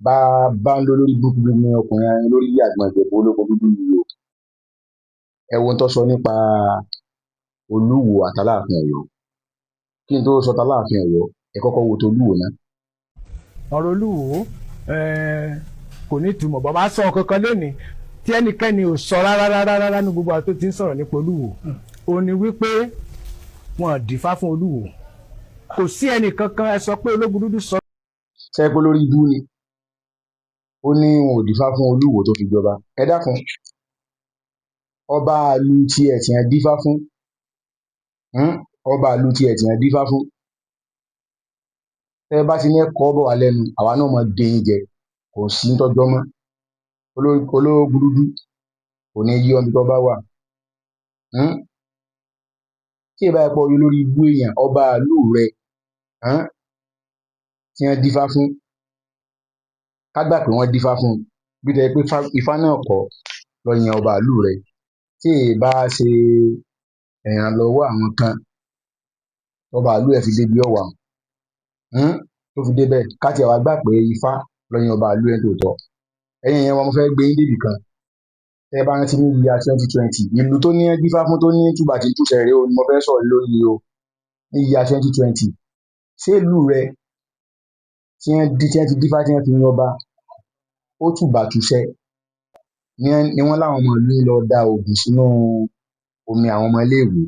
Bá bá ń lọ lórí burúkú ní ọkùnrin lórí àgbọn Ìjẹ̀bú ológun dúdú yìí o. Ẹ wo ohun tó sọ nípa Olúwo àtàláàfin Ọ̀yọ́. Kí n tó sọ tàláàfin Ọ̀yọ́, ẹ kọ́kọ́ wo tolúwo náà. Ọ̀rọ̀ Olúwo kò ní ìtumọ̀ bọ́ máa sọ kankan lónìí tí ẹnikẹ́ni ò sọ rárá rárá rárá ní gbogbo àwọn tó ti ń sọ̀rọ̀ nípa Olúwo. Ó ní wípé wọn dífá fún Olúwo. Kò sí ẹnì kankan ẹ sọ pé ológun dúdú sọ. Ṣe pé lórí ibú ni? Ó ní wọn ò dífá fún Olúwo tó fi jọba. Ẹ dákun, ọba ìlú tiẹ̀ tí wọ́n dífá fún, ọba ìlú tiẹ̀ tí wọ́n dífá fún, tẹ́ ẹ bá ti ní kọ́ bọ̀ wá lẹ́nu, àwa náà máa gé yín jẹ. Kò sí tọ́jọ́ mọ́. Ológun dúdú kò ní yí ọbí tó bá wà. Tí ì bá yẹ pé olórí ibú èèyàn, ọba ìlú rẹ tí wọ́n dífá fún, ká gbà pé wọ́n dífá fún un, bí tẹ́ pé ifá náà kọ́ lọ yan ọba ìlú rẹ, tí ì bá ṣe ìrànlọ́wọ́ àwọn kan, ọba ìlú ẹ fi débi ọ̀wà tó fi débẹ̀. Ká tiẹ̀ wá gbà pé ifá lọ yan ọba ìlú ẹ tòótọ́. Ẹ̀yin èèyàn wa, mo fẹ́ gbé yín débì kan. Tẹ́ ẹ bá rántí ní year 2020, ìlú tó ní dífá fún tó ní túbà tí ń túṣẹ rèé o, ni mo fẹ́ sọ̀rọ̀ lórí o. Ní year 2020, ṣé ìlú rẹ tí wọ́n ti dífá tí wọ́n fi yan ọba, ó tùbà túṣẹ ni wọ́n láwọn ọmọ ìlú lọ da oògùn sínú omi àwọn ọmọ iléèwé?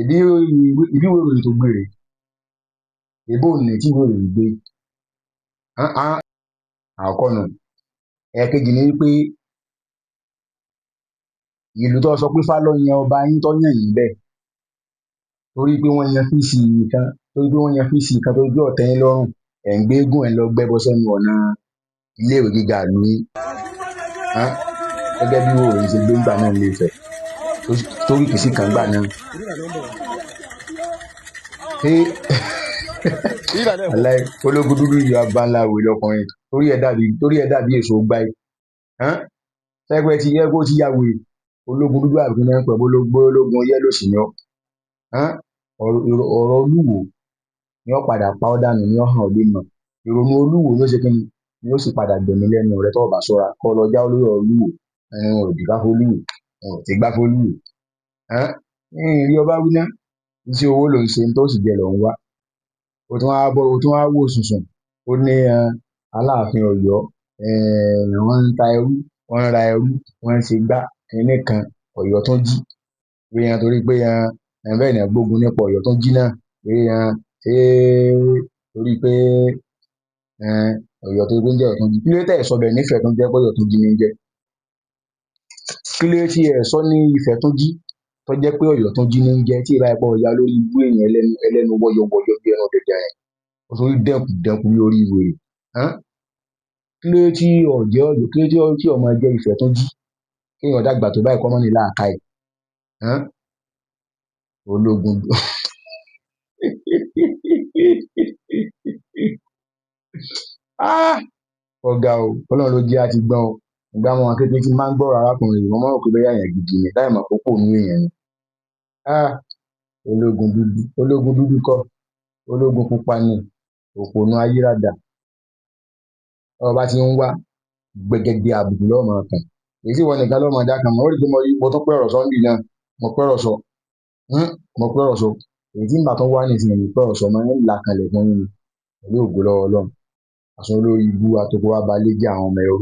Ìbí ìwé ìròyìn tó gbé rèé, èbó ní tí ìwé ìròyìn gbé àkọ́kọ́ nù. Ẹ̀ẹ̀kejì ni wípé ìlú tó sọ pé Ifá ló yan ọba yín tó yàn yín bẹ́ẹ̀, torí pé wọ́n yan fíìsì kan, torí pé wọ́n yan fíìsì kan, torí pé ọ̀tẹ̀ yín lọ́rùn, ẹ̀ ń gbéégún, ẹ̀ ń lọ gbẹ́bọ sẹ́nu ọ̀nà iléèwé gíga ìlú yín, gẹ́gẹ́ bí ìròyìn ṣe gbé ńgbà náà ní Ifẹ̀ torí kìí sí kan gbà náà. Ṣé aláì ológun dúdú yìí, abá ńlá wèrè ọkùnrin, torí ẹ̀ dàbí èso gbáyé sẹ́gbẹ́ ti yẹ kó ti ya wèrè. Ológun dúdú àbí kí wọ́n ń pè ológun yellow sì ni ọ́. Ọ̀rọ̀ Olúwo ni ó padà pa ọ́ dànù, ni ó hàn ọ́ lé mọ̀. Ìrònú Olúwo ló ṣe kíni ni ó sì padà gbẹ̀mí lẹ́nu rẹ tó o bá ṣọ́ra kó lọ jáwọ́ lórí ọ̀rọ̀ Olúwo. Ẹ̀yin ò dìbá fún Olúwo, ò ti gbá fún Olúwo rí ọba wí ná. Iṣẹ́ owó ló ń ṣe, tó sì jẹ lọ ń wá. O tún wá bọ́, o tún wá wò sùnsùn. Ó ní Aláàfin Ọ̀yọ́, wọ́n ń ta ẹrú, wọ́n ń ra ẹrú, wọ́n ń ṣe gbá kinní kan. Ọ̀yọ́ tó jí pé torí pé bẹ́ẹ̀ ni gbógun nípa Ọ̀yọ́ tó jí náà pé ṣé torí pé Ọ̀yọ́ tó ń jẹ́ Ọ̀yọ́ tó jí. Kí ló tẹ̀ sọ bẹ́ẹ̀ nífẹ̀ẹ́ tó ń jẹ́ pé Ọ̀yọ́ tó jí ní jẹ́? Kí ló tí ẹ sọ ní Ifẹ̀ tó jí tó jẹ́ pé Ọ̀yọ́ tó jí ní jẹ́? Tí ìbá ẹ̀pọ̀ ọ̀yà lórí ibú èèyàn ẹlẹ́nu ẹlẹ́nu wọ́yọ̀wọ́yọ̀ bí ẹran dẹ̀dẹ̀ rẹ̀, ó sọ dẹ́kun dẹ́kun ní orí wèrè. Kí ló tí ọ̀jẹ́ Ọ̀yọ́? Kí ló tí ọmọ jẹ́ Ifẹ̀ tó jí? Kéèyàn dàgbà tó báyìí kọ́ mọ́ ní làákàyè. Ológun, ọ̀gá o, Ọlọ́run ló jẹ́ àti gbọ́n o. Ìgbà wọn kékeré tí máa ń gbọ́rọ̀ arákùnrin yìí, wọ́n máa ń rò pé bóyá èèyàn gidi ni, láì mọ̀ pé òpònú èèyàn ni. Ológun dúdú, ológun dúdú kọ́, ológun pupa ni, òpònú ayírádà. Ọba tí ń wá gbẹgẹdẹ àbùkù lọ́mọ kan, èyí sì wọ́n nìkan lọ́mọ dá kan mọ́. Ó rí i pé mo tún pẹ́ ọ̀rọ̀ sọ́ńbì náà, mo pẹ́ ọ̀rọ̀ sọ, mo pẹ́ ọ̀rọ̀ sọ. Èyí tí ń bá tún wá nísìnyí, pẹ́ ọ̀rọ̀ sọ máa ń là kalẹ̀ fún yín ni pẹ̀lú ògo lọ́wọ́ Ọlọ́run. Àṣọ olórí ibú àtòkò wa balẹ̀ jẹ́ àwọn ọmọ ẹrú.